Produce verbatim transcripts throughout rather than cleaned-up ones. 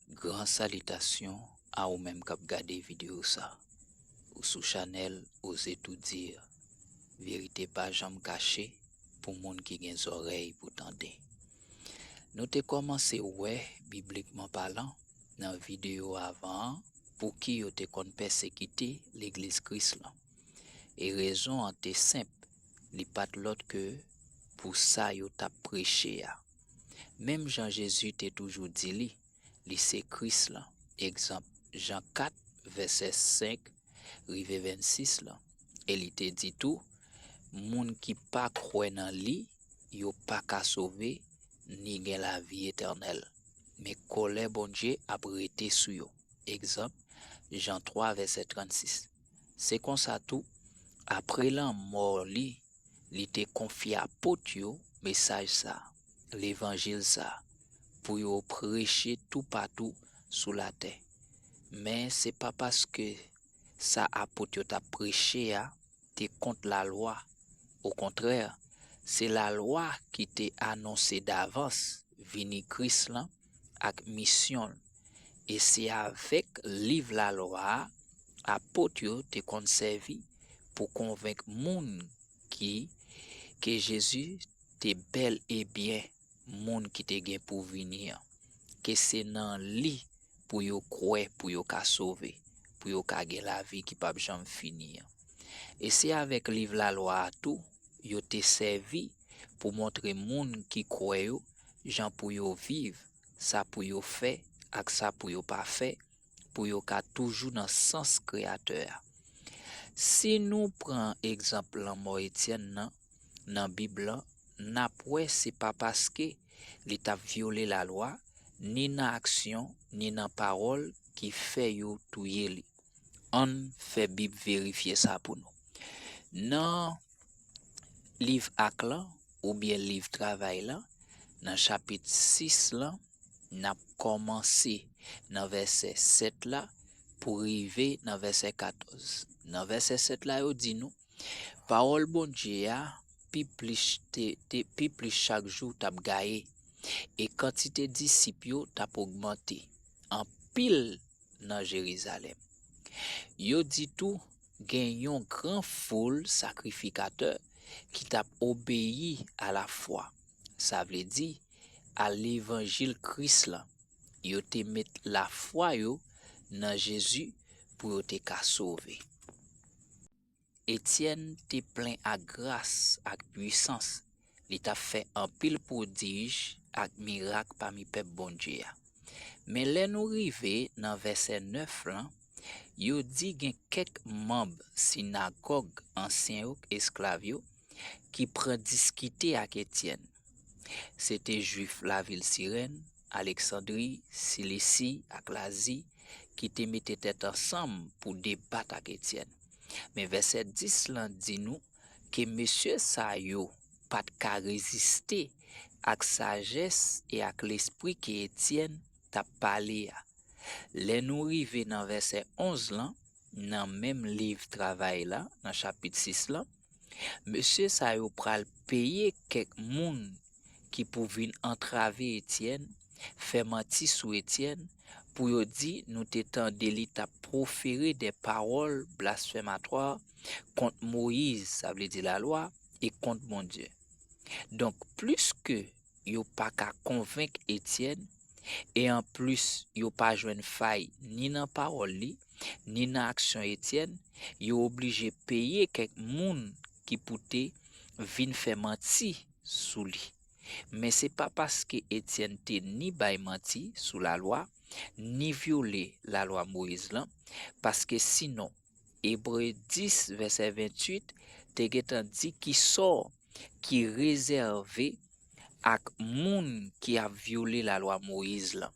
Gran salitasyon a ou menm k ap gade videyo sa. Ou sou chanèl Oze Tou Di. Verite pa janm kache pou moun ki gen zòrèy pou tande. Nou te kòmanse wè, biblikman palan, nan videyo avan an, pouki yo te konn pèsekite legliz Kris lan. E rezon an te senp, li pa t lòt ke pou sa yo t ap preche a. Menm jan Jezi te toujou di li, li se Kris lan. Egzanp, Jan kat, vèsè senk rive vennsis lan. E li te di tou, moun ki pa kwè nan li, yo pa ka sove, ni gen lavi etènèl. Men kòlè Bondye ap rete sou yo. Egzanp, Jan twa, vèsè trannsis. Se konsa tou, apre lanmò li, li te konfye apot yo mesaj sa, levanjil sa, pou yo preche toupatou sou latè. Men se pa paske sa apot yo t ap preche a te kont lalwa. Okontrè, se lalwa ki te anonse davans vini Kris lan ak misyon l. E se avèk liv lalwa a, apot yo te konn sèvi pou konvenk moun ki, ke Jezi te bèl e byen moun ki te gen pou vini an, ke se nan li pou yo kwè, pou yo ka sove, pou yo ka gen lavi ki p ap janm fini an. E se avèk liv lalwa a tou, yo te sèvi pou montre moun ki kwè yo jan pou yo viv, sa pou yo fè ak sa pou yo pa fè, pou yo ka toujou nan sans Kreyatè a. Si nou pran egzanp lanmò Etyèn nan, nan Bib lan, n ap wè se pa paske li t ap vyole lalwa, ni nan aksyon, ni nan pawòl ki fè yo touye li. Ann fè Bib verifye sa pou nou. Nan liv Ak lan, oubyen liv Travay lan, nan chapit sis lan, n ap kòmanse nan vèsè sèt la pou rive nan vèsè katòz. Nan vèsè sèt la, yo di nou, pawòl Bondye a pi plis te, te, pi plis chak jou t ap gaye, e kantite disip yo t ap ogmante anpil nan Jerizalèm. Yo di tou, gen yon gran foul sakrifikatè ki t ap obeyi a lafwa, sa vle di, a levanjil Kris lan. Yo te met lafwa yo nan Jezi pou yo te ka sove. Etyèn te plen ak gras ak pwisans. Li t ap fè anpil pwodij ak mirak pami pèp Bondye a. Men lè nou rive nan vèsè nèf lan, yo di gen kèk manm sinagòg ansyen yo, esklav yo, ki pran diskite ak Etyèn. Se te Jwif lavil Sirèn, Aleksandri, Silisi ak Lazi ki te mete tèt ansanm pou debat ak Etyèn. Men vèsè dis lan di nou ke mesye sa yo pa t ka reziste ak sajès e ak lespri ke Etyèn t ap pale a. Lè nou rive nan vèsè onz lan, nan menm liv Travay la, nan chapit sis lan, mesye sa yo pral peye kèk moun ki pou vin antrave Etyèn, fè manti sou Etyèn, pou yo di nou te tande li t ap pwofere de pawòl blasfèmatwa kont Moyiz, sa vle di lalwa, e kont Bondye. Donk, pliske yo pa ka konvenk Etyèn, e anplis, yo pa jwenn fay ni nan pawòl li, ni nan aksyon Etyèn, yo oblije peye kèk moun ki pou te vin fè manti sou li. Men se pa paske Etyèn te ni bay manti sou lalwa, ni vyole lalwa Moyiz lan, paske sinon, Ebre dis, vèsè venntuit, te gentan di ki sò ki rezève ak moun ki ap vyole lalwa Moyiz lan.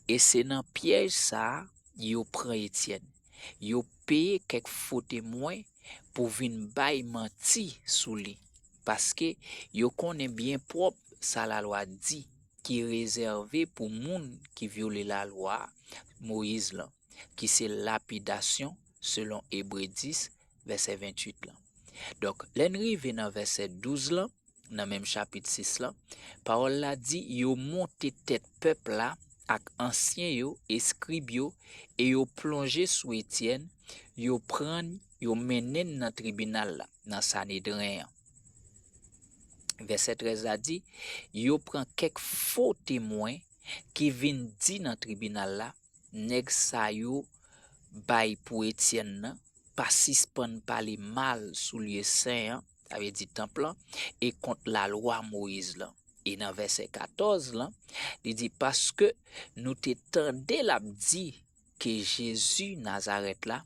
E se nan pyèj sa a yo pran Etyèn. Yo peye kèk fo temwen pou vin bay manti sou li, paske yo konnen byen pwòp sa lalwa di ki rezève pou moun ki vyole lalwa Moyiz lan, ki se lapidasyon, selon Ebre dis, vèsè venntuit lan. Donk, lè n rive nan vèsè douz lan, nan menm chapit sis lan, pawòl la di yo monte tèt pèp la ak ansyen yo, eskrib yo, e yo plonje sou Etyèn, yo pran l, yo mennen l nan tribinal la, nan Sanedren an. Vèsè trèz la di, yo pran kèk fo temwen ki vin di nan tribinal la, nèg sa yo bay pou Etyèn nan, pa sispann pale mal sou lye sen an, sa vle di tanp lan, e kont lalwa Moyiz lan. E nan vèsè katòz lan, li di, paske nou te tande l ap di ke Jezi Nazarèt la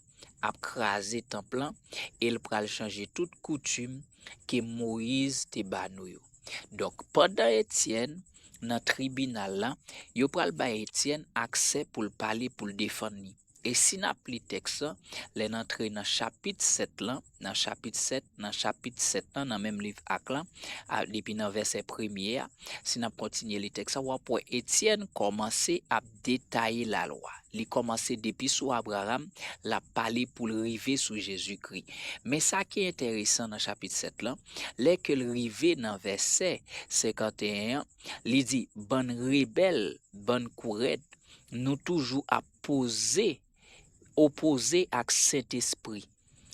ap kraze tanp lan e l pral chanje tout koutim ke Moyiz te ba nou yo. Donk, pandan Etyèn nan tribinal la, yo pral bay Etyèn aksè pou l pale, pou l defann li. E si n ap li tèks lan, lè n antre nan chapit sèt lan, nan chapit sèt, nan chapit sèt lan, nan menm liv Ak lan, a, depi nan vèsè premye a, si n ap kontinye li tèks la, w ap wè Etyèn kòmanse ap detaye lalwa. Li kòmanse depi sou Abraram, l ap pale pou l rive sou Jezikri. Men sa ki enteresan nan chapit sèt lan, lè ke l rive nan vèsè senkanteyen an, li di, bann rebèl, bann kourèd, nou toujou ap poze, opoze ak Sentespri.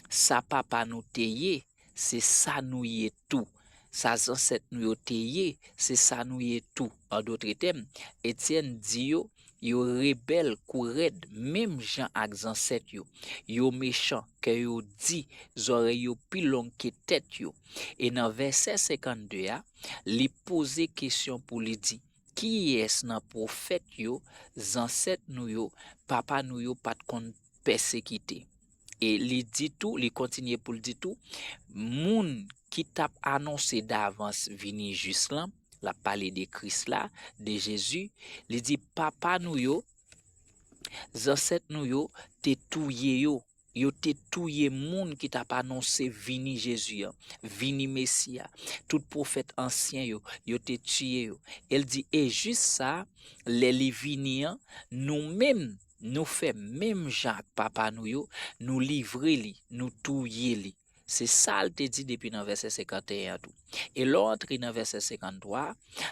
Sa papa nou te ye, se sa nou ye tou. Sa zansèt nou yo te ye, se sa nou ye tou. An dotre tèm, Etyèn di yo, yo rebèl, kourèd, menm jan ak zansèt yo. Yo mechan, kè yo di, zòrèy yo pi long ke tèt yo. E nan vèsè senkannde a, li poze kesyon pou li di, kiyès nan pwofèt yo, zansèt nou yo, papa nou yo pa t konn pèsekite? E li di tou, li kontinye pou l di tou, moun ki t ap anonse davans vini Jis lan, l ap pale de Kris la, de Jezi, li di, papa nou yo, zansèt nou yo te touye yo. Yo te touye moun ki t ap anonse vini Jezi an, vini Mesi a. Tout pwofèt ansyen yo, yo te tiye yo. E l di, e jis sa, lè li vini an, nou menm, nou fè menm jan ak papa nou yo, nou livre li, nou touye li. Se sa l te di depi nan vèsè senkanteyen an tou. E lè w antre nan vèsè senkanntwa,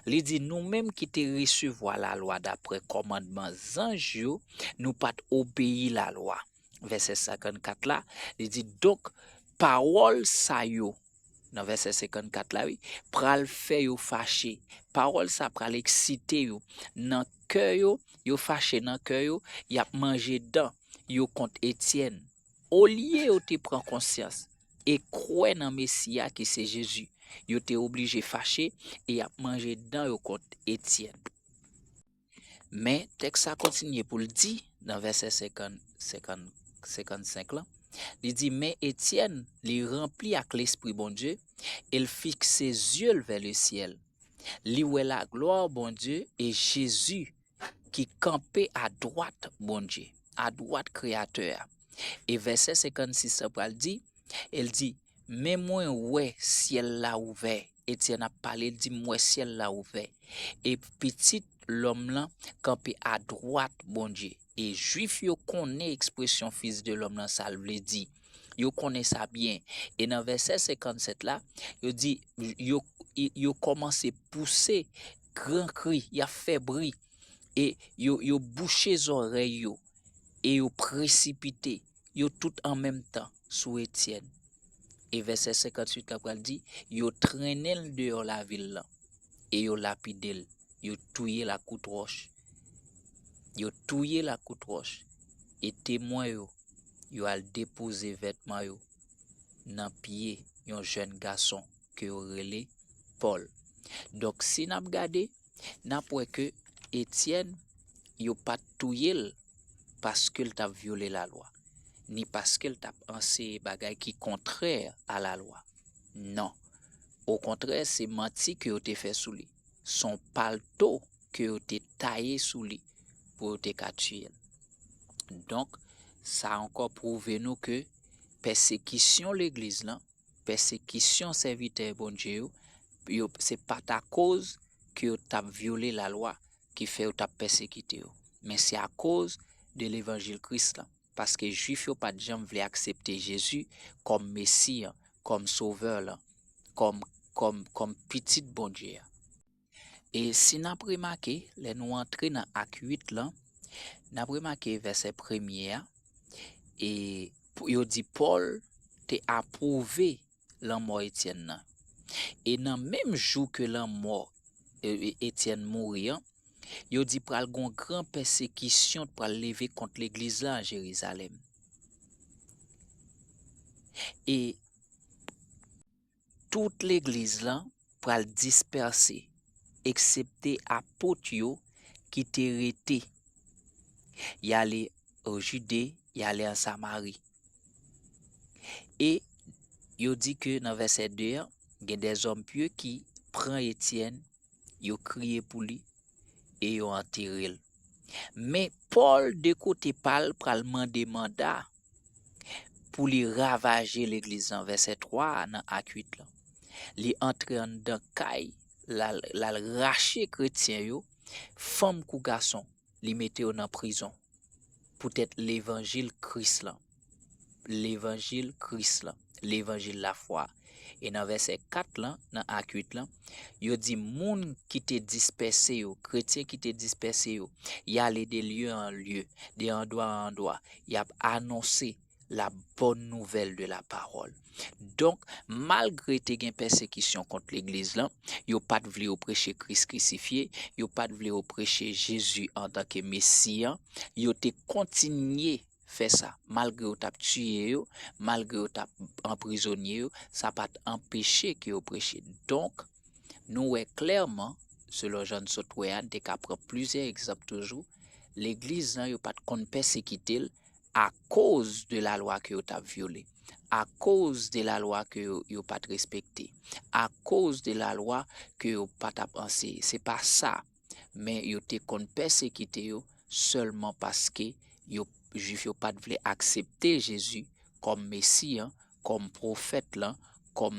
li di, nou menm ki te resevwa lalwa daprè kòmandman zanj yo, nou pa t obeyi lalwa. Vèsè senkannkat la, li di, donk, pawòl sa yo, nan vèsè senkannkat la, wi, pral fè yo fache. Pawòl sa pral eksite yo. Nan kè yo, yo fache nan kè yo, y ap manje dan yo kont Etyèn. Olye yo te pran konsyans e kwè nan Mesi a ki se Jezi, yo te oblije fache e y ap manje dan yo kont Etyèn. Men, tèks sa kontinye pou l di, nan vèsè senkant, senkant, senkannsenk lan, li di, men Etyèn, li ranpli ak Lespri Bondye, e l fikse zye l vè lesyèl. Li wè laglwa Bondye e Jezi ki kanpe adwat Bondye, adwat Kreyatè a. E vèsè senkannsis lan pral di, el di, men mwen wè syèl la ouvè. Etyèn ap pale, l di, m wè syèl la ouvè. E Pitit lòm lan kanpe adwat Bondye. E Jwif yo konnen ekspresyon Fils de l'homme lan, sa l vle di. Yo konnen sa byen. E nan vèsè senkannsèt la, yo di, yo, yo kòmanse pouse gran kri, y ap fè bri. E yo, yo bouche zòrèy yo. E yo presipite. Yo tout an menm tan sou Etyèn. E vèsè senkantuit la pral di, yo trennen l deyò lavil lan. E yo lapide l. Yo touye l ak kout wòch. Yo touye l ak kout wòch. E temwen yo, yo al depoze vètman yo nan pye yon jèn gason ke yo rele Pòl. Donk, si n ap gade, n ap wè ke Etyèn, yo pa t touye l paske l t ap vyole lalwa, ni paske l t ap anseye bagay ki kontrè a lalwa. Non. Okontrè, se manti ke yo te fè sou li. Se yon palto ke yo te taye sou li pou yo te ka tiye l. Donk, sa ankò pwouve nou ke pèsekisyon legliz lan, pèsekisyon sèvitè Bondye yo, yo, se pa t akoz ke yo t ap vyole lalwa ki fè yo t ap pèsekite yo, men se akoz de levanjil Kris lan, paske Jwif yo pa t janm vle aksepte Jezi kòm Mesi an, kòm Sovè lan, kòm, kòm, kòm Pitit Bondye a. E si n ap remake, lè nou antre nan Ak uit lan, n ap remake vèsè premye a, e pou, yo di Pòl te apwouve lanmò Etyèn nan. E nan menm jou ke lanmò, e, e, Etyèn mouri an, yo di pral gon gran pèsekisyon pral leve kont legliz la an Jerizalèm. E tout legliz lan pral dispèse, eksepte apot yo ki te rete. Y ale o Jide, y ale an Samari. E yo di ke nan vèsè de an, gen dèzòm pye ki pran Etyèn, yo kriye pou li, e yo antere l. Men Pòl, de kote pa l, pral mande manda pou li ravaje legliz lan, vèsè twa a nan Ak uit lan. Li antre anndan kay, l al, l al rache kretyen yo, fanm kou gason, li mete yo nan prizon poutèt levanjil Kris lan. Levanjil Kris lan, levanjil lafwa. E nan vèsè kat lan, nan Ak uit lan, yo di moun ki te dispèse yo, kretyen ki te dispèse yo, y ale de lye an lye, de andwa an andwa, y ap anonse la bonne nouvelle de la parole. Donk, malgre te gen pèsekisyon kont legliz lan, yo pa t vle yo preche Kris krisifye, yo pa t vle yo preche Jezi antanke Mesi an, yo te kontinye fè sa, malgre yo t ap tiye yo, malgre yo t ap anprizonye yo, sa pa t anpeche ke yo preche. Donk, nou wè klèman, selon jan n sot wè a, n te ka pran plizyè egzanp toujou, legliz lan yo pa t konn pèsekite l akoz de lalwa ke yo t ap vyole, akoz de lalwa ke yo, yo pa t respekte, akoz de lalwa ke yo pa t ap anseye. Se pa sa. Men yo te konn pèsekite yo sèlman paske yo, Jwif yo pa t vle aksepte Jezi kòm Mesi an, kòm pwofèt lan, kòm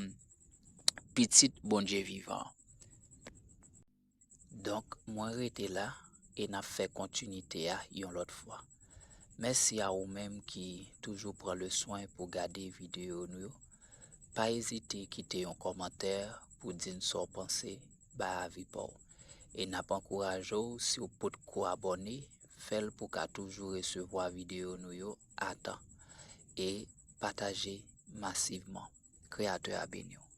pitit Bondye vivan an. Donk, mwen rete la e n ap fè kontinite a yon lòt fwa. Mèsi a ou menm ki toujou pran le swen pou gade videyo nou yo. Pa ezite kite yon kòmantè pou di n sa w panse, bay avi pa w. E n ap ankouraje w, si w potko abòne, fè l pou w ka toujou resevwa videyo nou yo a tan. E pataje masivman. Kreyatè a beni w.